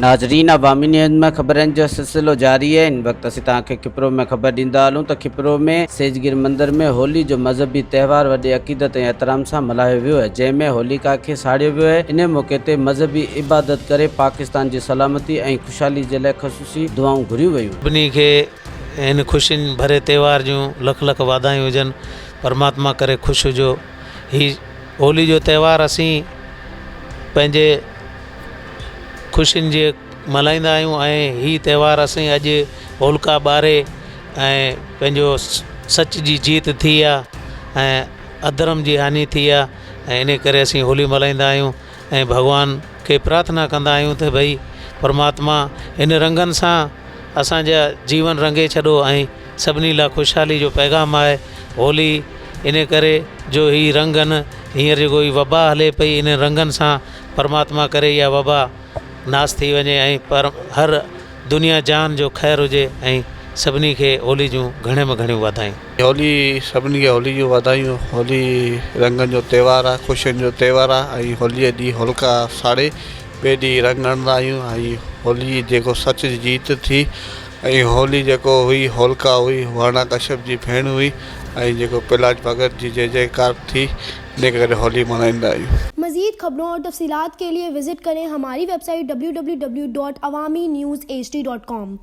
ناظرين عوامي نيوز ۾ خبرن جو سلسلو جاري آهي هن وقت اسين توهان کي کپرو ۾ خبر ڏيندا هلون ته کپرو ۾ سيجگير مندر ۾ هولي جو مذهبي تهوار وڏي عقيدت ۽ احترام سان ملهايو ويو آهي جنهن ۾ هوليڪا کي ساڙيو ويو آهي انهي موقعي تي مذهبي عبادت ڪري پاڪستان جي سلامتي ۽ خوشحالي جي لاء خصوصي دعائون گهريون ويون. سڀني کي هن خوشين ڀري تهوار جون لک لک واڌايون هجن پرماتما ڪري خوش هجو هي هولي جو تهوار اسين پنهنجي خوشين جي ملهائيندا آهيون ۽ هي تهوار اسين اڄ هولڪا ٻاري ۽ پنهنجو سچ جي جيت ٿي آهي ۽ اڌرم جي هاني ٿي آهي ۽ ان ڪري اسين هولي ملهائيندا آهيون ۽ ڀڳوان کي پرارٿنا ڪندا آهيون ته ڀئي پرماتما هن رنگن سان اسان جا جيون رنگي ڇڏو ۽ سڀني لاء خوشحالي جو پيغام آهي هولي ان ڪري جو هي رنگن هينئر جيڪو هي وبا هلي پئي انهن رنگن سان پرماتما ڪري اها وبا ناس ٿي وڃي ۽ پر هر دنيا جهان جو خير هجي ۽ سڀني کي هولي جون گهڻي ۾ گهڻيون واڌايون. هولي سڀني کي هولي جون واڌايون هولي رنگن جو تهوار آهي خوشين جو تهوار آهي ۽ هولي جي ڏينهن هولڪا ساڙي ٻئي ڏينهن رنگ هڻندا آهيون ۽ هولي جيڪو سچ جي جيت ٿي ۽ هولي جيڪو هئي هولڪا هئي ورڻا ڪشيپ جي ڀيڻ هئي ۽ جيڪو پهلاج ڀڳت جي جي جيڪار ٿي ان ڪري هولي ملهائيندا آهيون. مزيد خبرون اور تفصيلات کے لئے وزٽ ڪرين ھماري website W W W dot Awami news H D dot com.